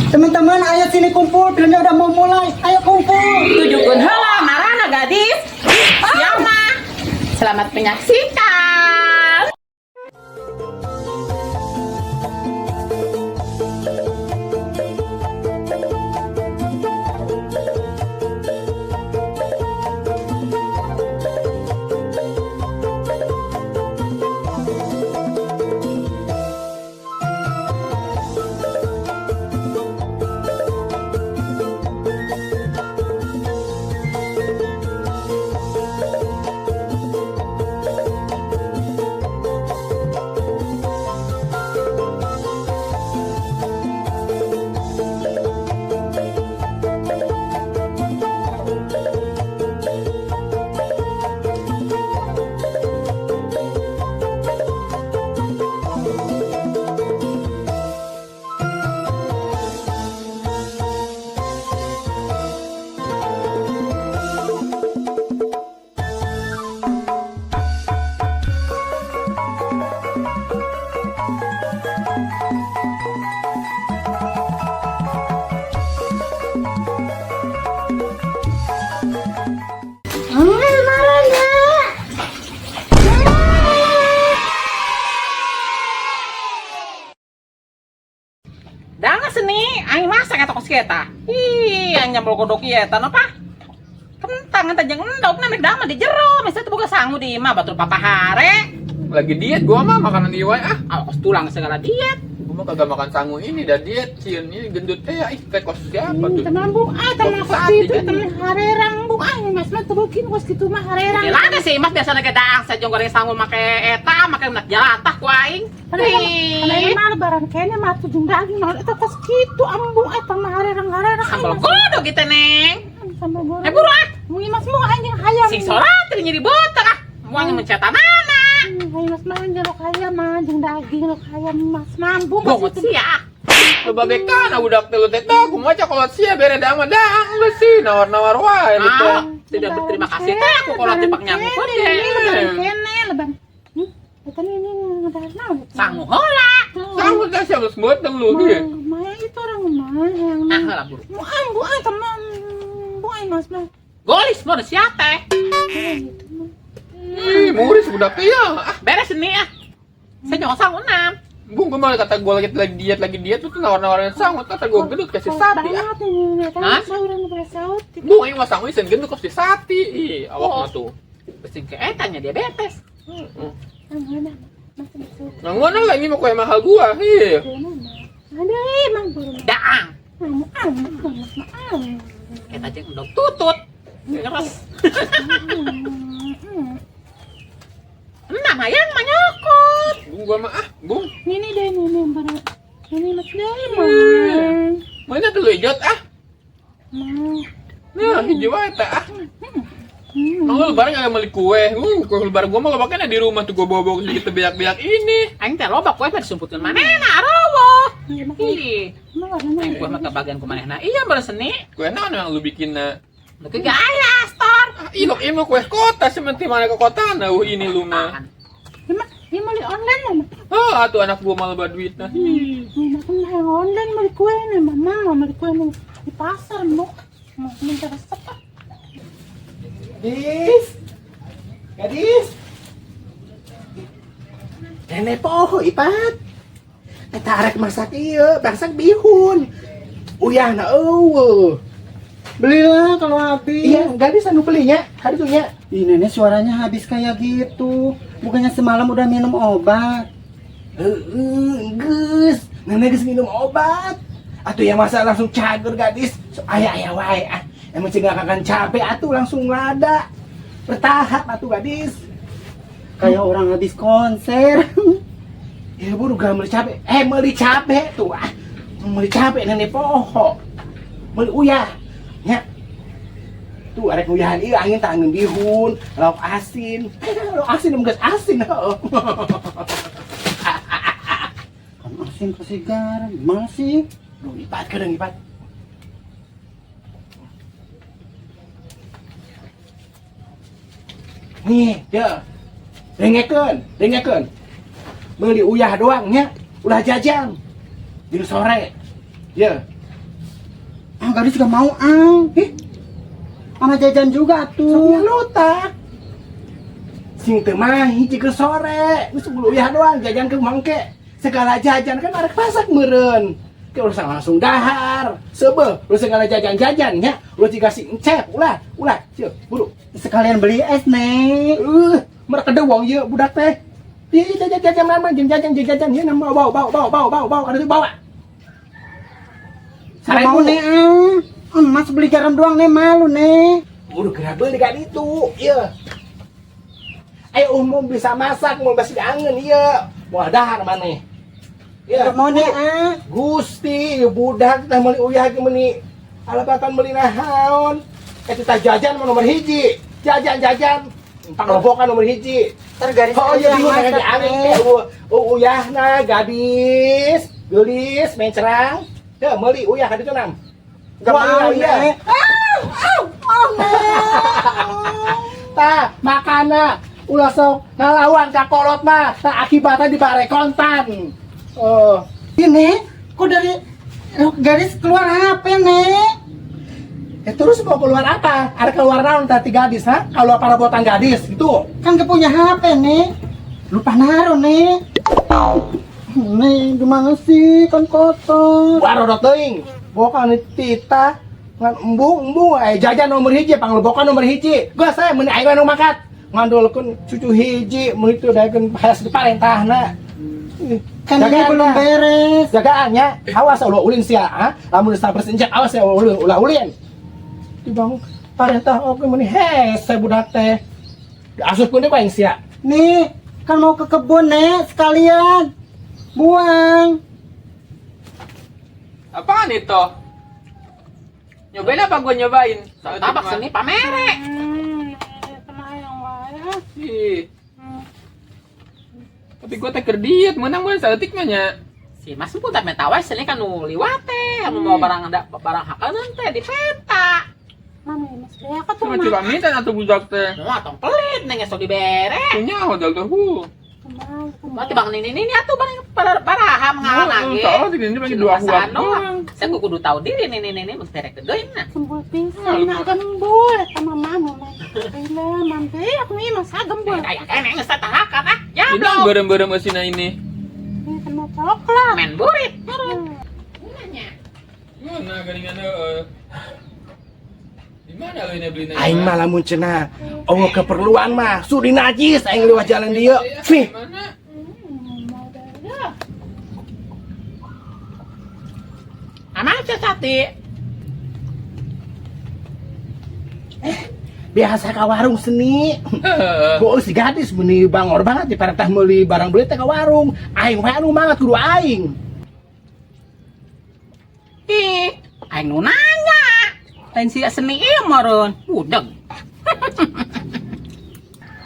Teman-teman, ayo sini kumpul, filmnya udah mau mulai. Ayo kumpul. Tujukeun heula marana gadis. Siapa? Selamat menyaksikan. Danga seni, aing masak eta kos kita. Ih, aing nyambel godok ieu eta napa? Kentang eta jeung endog na dama di jero, misalnya teu boga sangu di imah batur papahare. Lagi diet gua mah makanan ieu wae ah. Awas kos tulang segala diet. Gua mah kagak makan sangu ini dah diet sieun ini gendut teh ya ih kayak kos siapa tuh. Teman bu, ah teman Kos kos sapi itu kan. teman harerang bu, ah mas mah tebukin kos gitu mah harerang. Ya lah sih mas biasanya ke daang saja goreng sangu make eta, make nak jalatah ku aing. Karena ini Ih, mah lebaran kayaknya mah tuh jeung daging naon eta kos kitu ambung eta mah harerang harerang. Sambal godok gitu neng. Sambal goreng. Eh buru ah, Mu mas mau anjing hayam. sing solat teu nyeri botak ah. Moal mencetanana. Hayam mas mah jeruk hayam mah jeung daging rok hayam mas mambung Bongot sih ya. Lu babekan ah budak teh lu teh tah kumaha cokolot sia bere daang mah daang lu sih nawar-nawar wae lu teh. Ah, tidak berterima kasih teh aku kalau tipak nyamuk Ini deh. lebaran kene lebaran. Eta ini ngadahar naon? Sangu heula. Sangu teh sia geus meuteng lu ge. Mah itu orang mah yang Ah heula buru. Mu ambu ah teman bu ai mas mah. Golis mau sia teh. Gitu mah. Ih, muris budak teh ya. Ah, Beres ini ah. Saya jangan sangu enam. bung gua malah kata gua lagi diet lu tuh nawar-nawarin sangu kata gua gendut kasih sapi ah. Banget ini eta Hah? sauran saut. Bung aing mah sangu isen gendut kasih sapi. Ih, awak mah tuh. Pasti ke etanya diabetes. Heeh. Mana mas masuk. Nah, ngono lah ini mah kue mahal gua. Ih. Ada emang buru. Daang. Amu amu mas mah. Eta jeung endog tutut. Ngeres. Enam hayang mah nyokot. Bung gua mah ah, bung. Ini deh ini baru. Ini mas deh mah. Mana tuh lu ijot ah? Mah. Nah, hiji wae teh ah. Emang lu lebaran kagak beli kue? Kue lebaran gua mah lo pakainya di rumah tuh gua bawa-bawa sedikit beak-beak ini. Aing teh loba kue mah disumputkeun manehna arowo. Ih, Mah warnanya. aing kue mah kebagian ku manehna. Iya baru seni. Kue naon yang lu bikin na? Nu ke gaya store. Ah, ilok ini mah kue kota sementing mana ke kota nah ini lu mah. Ini mah ini beli online mah. Ah, tuh anak gua malah loba duit nah. Ih. Ini aku mah yang online beli kue nih mama beli kue nih di pasar mau mau minta resep ah. Gadis. Gadis. Nenek poho ipat. Eta arek masak ieu, masak bihun. Uyahna eueuh. Belilah kalau habis. Iya, gadis anu belinya, hari nya. Ih, nenek suaranya habis kayak gitu. Bukannya semalam udah minum obat. Heeh, geus. Nenek geus minum obat. Atuh yang masa langsung cager gadis. So, aya aya wae ah. Emang cing akan capek atuh langsung lada. Bertahap atuh gadis. Kayak orang habis konser. Ya buru gak meuli cabe. Eh meuli cabe tuh ah. Meuli cabe nenek poho. Meuli uyah. Nya. Tuh arek nguyahan ieu angin tah angin bihun, lauk asin. Lauk asin geus asin heuh. Kan asin kasih garam. Gimana sih? Duh, ipat kedeung ipat. Nih, dia. Dengekeun, dengekeun. Meuli uyah doang nya, ulah jajan. Di sore. Ya. Ah, gadis gak mau ah. Ih, Sama jajan juga sok tuh. lutak. Sing teu mahi jika sore, geus bulu uyah doang jajan ke mangke. Segala jajan kan arek masak meureun. Ke urusan langsung dahar. Seubeuh, lu segala jajan-jajan nya, lu dikasih encep, ulah, ulah, ceuk, buru. Sekalian beli es, Nek. Mereka wong ieu budak teh. Ih, jajan jajan mana jajan jajan jajan ieu nama bawa bawa bawa bawa bawa bawa ada tuh bawa. Gak mau, Nek. Ah. Emas beli garam doang, Nek. Malu, Nek. Udah geura beli kan itu, iya. Ayo umum bisa masak, mau basi angen, iya. Mau dahar maneh. Iya. Gak mau, Nek. Ah. Gusti, ieu budak teh meuli uyah ge meuni alabatan meuli naon. Eta jajan mah nomor hiji. Jajan-jajan panglobokan nomor hiji. Ntar garis Oh iya aja yang bingung masak, kayak angin Nek. teh uyahna gadis, geulis, mencerang. Teu meuli uyah ka ditu nam. Gak Wah, mau, iya. Nek. Ah, ah, ah, Nek. Tah, makana ulah sok ngalawan ka kolot mah, tah akibatnya dibare kontan. Oh, Ini, kok dari rok gadis keluar HP, Nek? Ya terus mau keluar apa? Ada keluar naon tadi gadis, ha? Kalau parabotan gadis gitu. Kan gak punya HP, Nek. Lupa naruh, Nek. Nek, gimana sih? Kan kotor. Wah, rodot teuing. Bukan tita ngan embung embung jajan nomor hiji panglebokan nomor hiji. Geus saya meuni aing nu makat. Ngandolkeun cucu hiji meuni teu daekeun hayas di parentahna. Ih, Kan ini jagaan belum dah. beres. Jagaannya, awas ulah ulin sia, ha? Lamun samper senjak awas ya ulah ulah ulin. Di bang parentah oge meuni hese budak teh. Diasupkeun deui ku aing sia. Nih, kan mau ke kebun, Nek, sekalian. Buang. Apaan itu? Nyobain apa gua nyobain? Tabak seni pamere. Sama hayang wae. Ah. Ih. Tapi gua teh keur diet, menang gua saeutik mah nya. Si Mas pun tak minta wae seni kan nu liwat teh, anu mau barang ada barang hakanan teh dipenta. Mami mas beak atuh Cuma mah. cuma minta atuh budak teh. Mau atong pelit neng esok dibere. Punya hodal tuh. Hu. Kumaha, kumaha. Berarti bang nini nini atuh barang paraham ngalah lagi. Soalnya di sini pakai dua huap doang. Saya kudu tahu diri nini nini mesti rek gedein nah. Gembul pisan, Nah, lu nah gembul eta mah mama mah. Ayeuna mampe aku mah masa gembul. Kayak kene geus tahakan ah. Ini Jablok. berem-berem eusina ini. Ini sama coklat. Main burit. Mana garingan heeh. Di mana lu ini beli Aing mah lamun cenah oh keperluan mah sudi najis aing lewat jalan dieu. Fih. Mana? Mau dah. Aman sih sati. Biasa ka warung seni. Heeh. Gua si gadis meuni bangor banget di parentah meuli barang beli teh ka warung. Aing wae anu mangat kudu aing. Ih, aing nu nanya. Lain si seni ieu meureun. Budeg.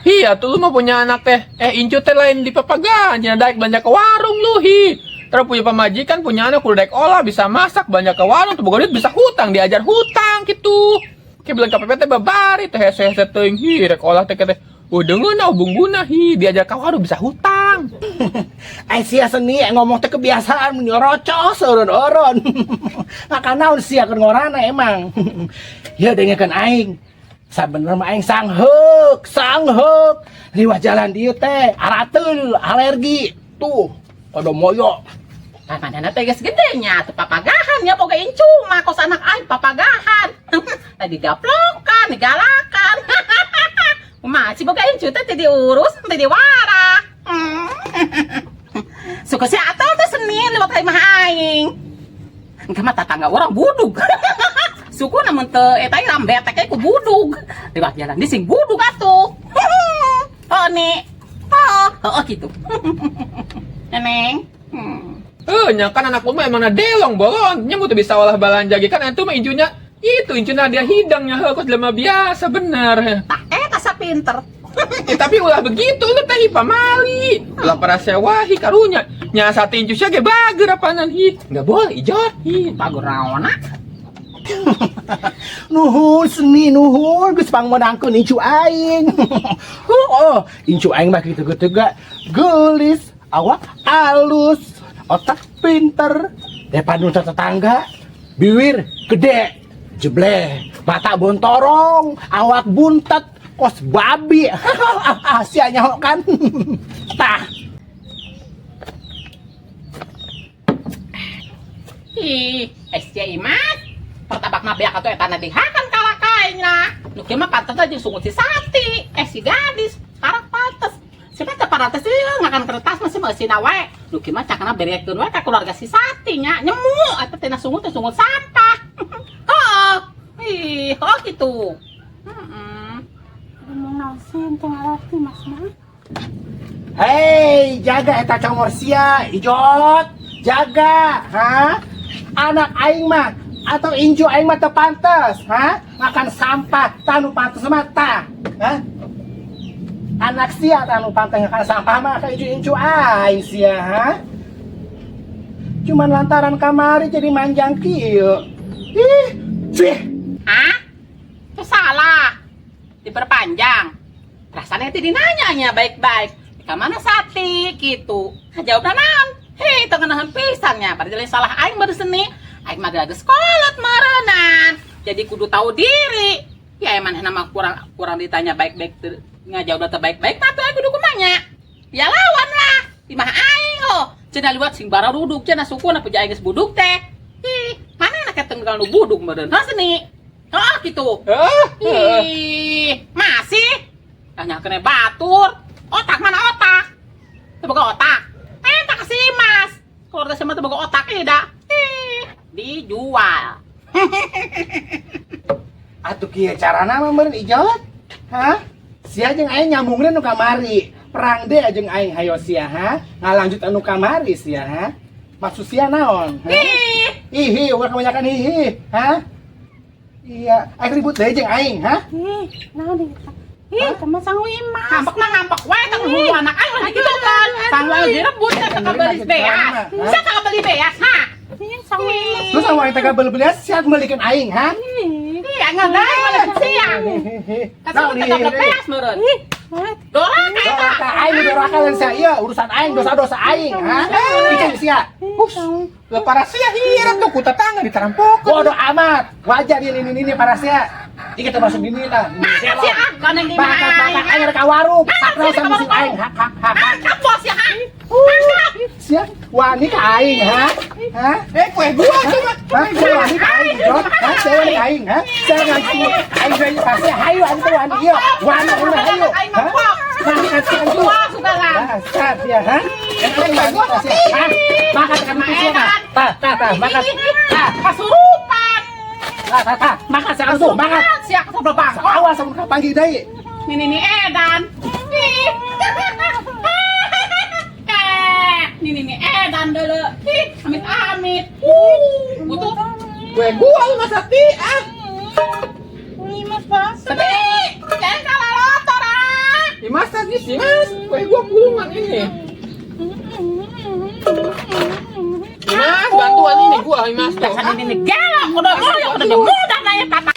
Iya tuh lu mah punya anak teh. Incu teh lain di papagan, cenah daek belanja ke warung lu hi. Terus punya pamajikan, punya anak kudu daek olah, bisa masak, belanja ke warung, tuh boga duit bisa hutang, diajar hutang gitu. Kayak bilang KPP teh babari teh hese-hese teuing hi, rek olah teh teh. Udah ngeunah bungguna hi, diajar ke warung bisa hutang. Ai sia seni ngomong teh kebiasaan mun rocos eureun-eureun. Maka naon sia keur ngorana emang. Ya dengekeun aing. Sabenerna mah aing sangheuk, sangheuk. Liwat jalan dieu teh arateul alergi. Tuh, kodo moyo. Tah manehna teh geus gede nya atuh papagahan nya boga incu mah kos anak aing papagahan. Tadi gaplokan, digalakan. Kumaha sih boga incu teh teu diurus, teu diwara. Suka si atau teh seni lewat imah aing. Engke mah tatangga urang budug. Suku namun teu eta rambet teh ku budug. Lewat jalan di sing budug atuh. Oh nih. Oh, oh gitu. Neneng. Nya kan anak lu mah emang delong bolon. Nya teu bisa olah balanja ge kan itu mah incunya itu incunya dia hidangnya heuh kos jelema biasa bener. Tah eta sapinter. Tapi ulah begitu lu teh pamali. Ulah para sewahi karunya. Nya sate incu sia ge bager apanan hi. Enggak boleh ijot hi. Bagur naonna? Nuhun seni nuhun geus pangmeunangkeun incu aing. Oh, incu aing mah kitu-kitu ga geulis, awak alus, otak pinter. Daripada nu tetangga Biwir gede, jebleh, mata bontorong, awak buntet, kos babi. Sia nyaho kan? Tah. Ih, SC Imas. Pertabak mah beak atuh eta na dihakan kalakaina. Nu kieu mah pantes aja sungut si Sati. Si gadis, sekarang pantes. Si mah teu parantes ieu ngakan kertas mah si meusina wae. Nu kieu mah cakna berekeun wae ka keluarga si Sati nya. Nyemu eta teh na sungut teh sungut sampah. Heeh. Ih, oh gitu. Heeh. Ngomong naon sih teu ngarti Mas mah. Hei, jaga eta congor sia, Ijot. Jaga, ha? Anak aing mah atau inju aing mah teu pantes, ha? Makan sampah tanu pantes mah tah. Ha? Anak sia tanu pantes makan sampah mah ka inju-inju aing sia, ha? Cuman lantaran kamari jadi manjang kieu. Ih, cih. Hah? Itu salah. Diperpanjang. Rasanya itu dinanyanya baik-baik. Ka mana Sati gitu. Jawabna naon? Hei, teu ngeunaheun pisannya. Padahal salah aing baru seni. Aing mah geus kolot meureunnan. Jadi kudu tahu diri. Ya emang nama kurang ditanya baik-baik ngajawab teu baik-baik mah tuh aing kudu kumanya. Ya lawan lah. Di mah aing oh. Cenah liwat sing bararuduk cenah sukuna puja aing geus buduk teh. Ih, mana enak tenggal nu buduk meureun. Hah seni. Oh gitu. Ih, masih tanya kena batur. Otak mana otak? Teu boga otak. Tak kasih Mas. Keluarga sama teu boga otak ieu da. Ih, dijual. Atuh kieu carana mah meureun Ijot. Hah? Sia jeung aing nyambungna nu kamari. Perang deh jeung aing hayo sia, ha? Ngalanjut anu kamari sia, ha? Maksud sia naon? Ha? Ih, Ih, ulah kebanyakan ih, ha? Iya, aing ribut deh jeung aing, ha? Ih, naon deui eta? Ih, teman sangu Imas. Ngambek mah ngambek wae tang hulu anak aing lah gitu kan. Sangu aing direbut teh teu beli beas. Sia teu beli beas, ha? Ih, sangu Imas. Lu sama aing teh beli-beli sia meulikeun aing, ha? Ih, Iya, ngeunah malah sia. Kasih teu beli beas meureun. ih, mana Doraka eta. Doraka aing doraka lain sia ieu urusan aing dosa-dosa aing, ha? Ikan sia. Hus, lah para sia hirat tuh ku tetangga ditarampokeun. Bodoh amat. Wajar ini para sia. Iki termasuk dini tah. Mana sia ah, kana di Bakat bakat aing rek ka warung. Sakral sama si aing hak hak hak. Angkat bos ya, ha. Angkat. Sia wani ka aing, ha? Ha? Kue gua cuma. Hah? Sia wani ka aing, Jot? Hah? Sia wani ka aing, ha? Sia ngaji aing ge pasti hayu aing teh wani ieu. Wani aing mah hayu. Aing Ha? mah bok. Wani ka sia itu. Wah, sugalan. Dasar sia, ha? Aing wani ka sia. Ha? Makan ka itu sia mah. Tah, tah, tah, makan. Tah, Kasurupan. tah, tah, tah. Makan sia tuh, makan. Sia kesel bangkok. Awas amun kapanggih deui. Ini nih edan. Ih. Ini nih edan dulu. Ih, amit amit. Butuh. Kue gua lu Mas Sati, ah. Imas basah. Tapi jangan kalah lotor ah. Imas tadi sih, Mas. Kue gua gulungan ini. Imas, bantuan ini gua, Imas tuh. Dasar ini nih gelok, udah muda, udah muda nanya kata.